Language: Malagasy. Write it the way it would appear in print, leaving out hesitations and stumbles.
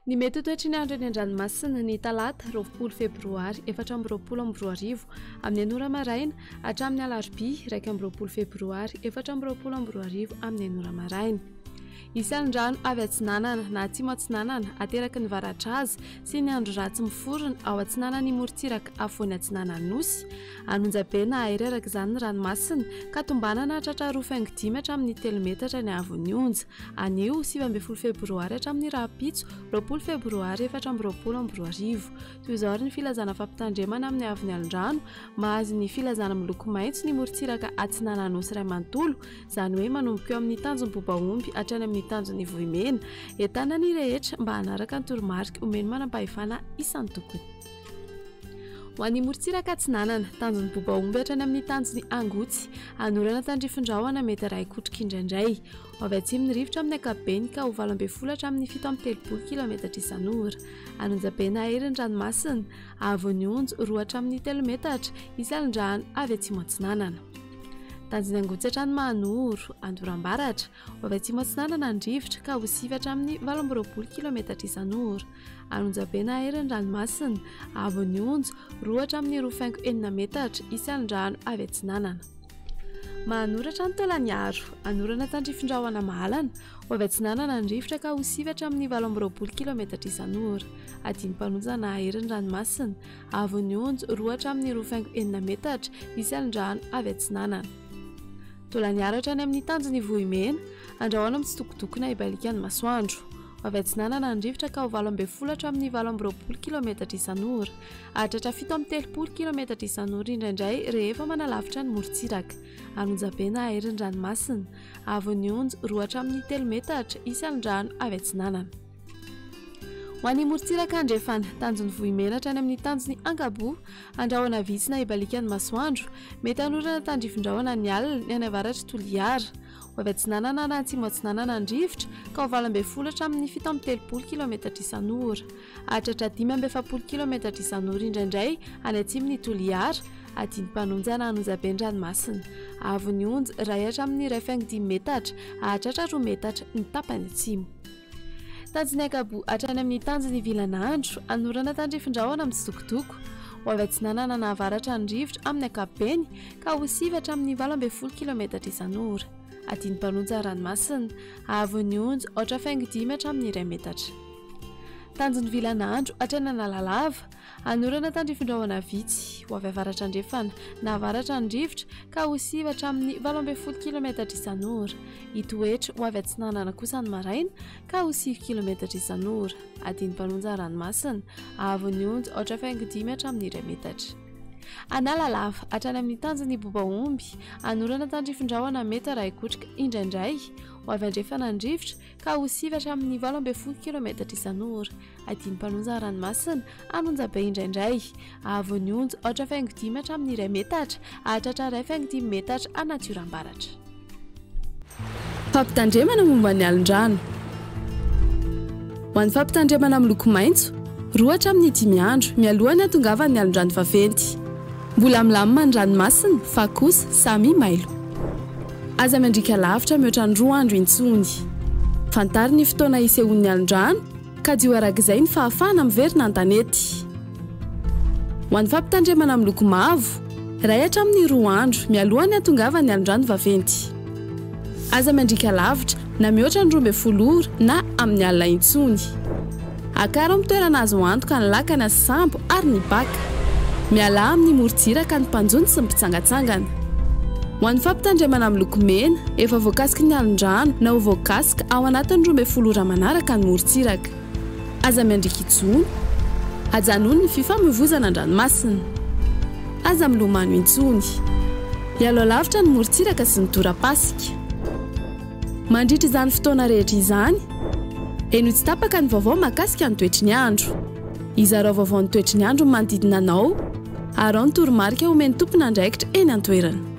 Ny mety ho toetry ny andro eny an-dranomasina ny talata 20 febroary 2024 amin'ny enina ora maraina hatramin'ny alarobia 21 febroary 2024 amin'ny enina ora maraina. Hisy alin-drano avy atsinanana na atsimo atsinanana ateraky ny varatraza sy ny andro ratsy miforona ao atsinanan'ny morontsiraka afovoany atsinanan'ny Nosy. An'onjabe na aery araka izany ny ranomasina ka tombanana hahatratra roa faingo dimy hatramin'ny telo metatra ny haavon'ny onja. Anio, 19 febroary hatramin'ny rahampitso, 20 febroary 2024. Toy izao ary ny filazana fampitandremana amin'ny haavon'ny alin-drano, mahazo ny filazana miloko maitso ny morontsiraka atsinanan'ny Nosy iray manontolo, izany hoe manomboka eo amin'ny tanjon'ny Bobaomby hatrany amin'ny tanjon'ny Vohimena. Entanina ny rehetra mba hanaraka ny toromarika omen'ny manampahefana isan-tokony. Ho an'ny morontsiraka atsinanana, tanjon'ny Bobaomby hatrany amin'ny tanjon'ny Angotsy, hanorana tandrifin-drahona mety iray kotroka indraindray. Ho avy atsimo ny rivotra amin'ny ankapobeny ka ho 18 hatramin'ny 37 kilaometatra isan'ora. An'Onjabe na Hery ny ranomasina, haavon'ny onjo roa hatramin'ny telo metatra, hisy alin-drano avy atsimo atsinanana. Tanjon'ny Angotsy hatrany Mahanoro, Andorambaratra, ho avy atsimo atsinanana ny rivotra ka ho sivy hatramin'ny 28 kilaometatra isan'ora. An'Onjabe na Hery ny ranomasina, haavon'ny onjo roa hatramin'ny roa faingo enina metatra, hisy alin-drano avy atsinanana. Mahanoro hatrany Taolagnaro, hanorana tandrifin-drahona mahalana, ho avy atsinanana ny rivotra ka ho sivy hatramin'ny 28 kilaometatra isan'ora. Adin'ny-mpanonja na Hery ny ranomasina, Haavon'ny onjo, roa hatramin'ny roa faingo enina metatra, hisy alin-drano avy atsinanana. Tolaniara hatrany amin'ny tanjon'i Vohimena, andrahoana mitsitokotoko na hibaliaka ny masoandro. Ho avy atsinanana ny rivotra ka ho 18 hatramin'ny 28 kilaometatra isan'ora. Hahatratra 37 kilaometatra isan'ora indraindray rehefa manalavitra ny morontsiraka. An'Onjabe na Aery ny ranomasina. Haavon'ny onjo, roa hatramin'ny telo metatra, hisy alin-drano avy atsinanana. Ho an'ny morontsiraka andrefana, tanjon'ny Vohimena hatrany amin'ny tanjon'ny Ankaboa, andrahona vitsy na hibaliaka ny masoandro. Mety hanorana tandrifin-drahona ny alina, ny any avaratr'i Toliara. Ho avy atsinanana na atsimo atsinanana ny rivotra, ka ho 18 hatramin'ny 37 kilaometatra isan'ora. Hahatratra 45 kilaometatra isan'ora indraindray any atsimon'i Toliara, adin'ny-mpanonja na an'Onjabe ny ranomasina. Haavon'ny onja, iray hatramin'ny iray faingo dimy metatra, hahatratra roa metatra ny tapany atsimo. Tanjon'ny Ankaboa hatrany amin'ny tanjon'ny Vilanandro, hanorana tandrifin-drahona mitsitokotoko. Ho avy atsinanana na avaratra ny rivotra amin'ny ankapobeny ka ho sivy hatramin'ny 18 kilaometatra isan'ora. Adin'ny-mpanonja ranomasina, haavon'ny onja, aotra faingo dimy hatramin'ny iray metatra. Tanjon'ny Vilanandro hatrany Analalava, Hanorana tandrifin-drahona vitsy, ho avy avaratra andrefana na avaratra ny rivotra ka ho sivy hatramin'ny 18 kilometatra isan'ora. Hitoetra ho avy atsinanana kosa ny maraina ka ho sivy kilometatra isan'ora. Adin'ny mpanonja ranomasina, haavon'ny onja aotra faingo dimy hatramin'ny iray metatra. Analalava, hatrany amin'ny tanjon'ny Bobaomby, hanorana tandrifin-drahona mety harahi-kotroka indraindray, ho avy andrefana ny rivotra ka ho sivy hatramin'ny 18 kilometatra isan'ora. Adin'ny mpanonja ranomasina, an'onjabe indraindray. Haavon'ny onja, aotra faingo dimy hatramin'ny iray metatra, hahatratra iray faingo dimy metatra anaty oram-baratra. Fampitandremana momba ny alin-drano. Ho an'ny fampitandremana miloko maitso, roa hatramin'ny dimy andro mialoha ny hatongavan'ny alin-drano vaventy. Mbola milamina ny ranomasina fa kosa samy mailo. Aza miandriaka lavitra mihoatra ny roa andro intsony. Fantaro ny fotoana hisehoan'ny alin-drano, Kajio arak'izay ny fahafahana miverina an-tanety. Ho an'ny fampitandremana miloko mavo, iray hatramin'ny roa andro mialohan'ny hatongavan'ny alon-drano vaventy. Aza miandriaka lavitra na mihoatra ny 12 ora na amin'ny alina intsony. Akaro amin'ny toerana azo antoka ny lakana sy sambo ary ny baka. Mialà amin'ny morontsiraka ny mpanjono sy ny mpitsangantsangana. Ho an'ny fampitandremana miloko mena, efa voakasiky ny alon-drano na ho voakasika ao anatin'ny 12 ora manaraka ny morontsiraka. Aza miandriaka intsony. Ajanony ny fifamoivozana an-dranomasina. Aza milomano intsony. Ialao lavitra ny morontsiraka sy ny tora-pasika. Mandritra izany fotoana rehetra izany, henoy tsy tapaka ny vaovao mahakasika ny toetry ny andro. Izarao vaovao ny toetry ny andro ny manodidina anao, araho ny toromarika omen'ny tompon'andraikitra eny an-toerana.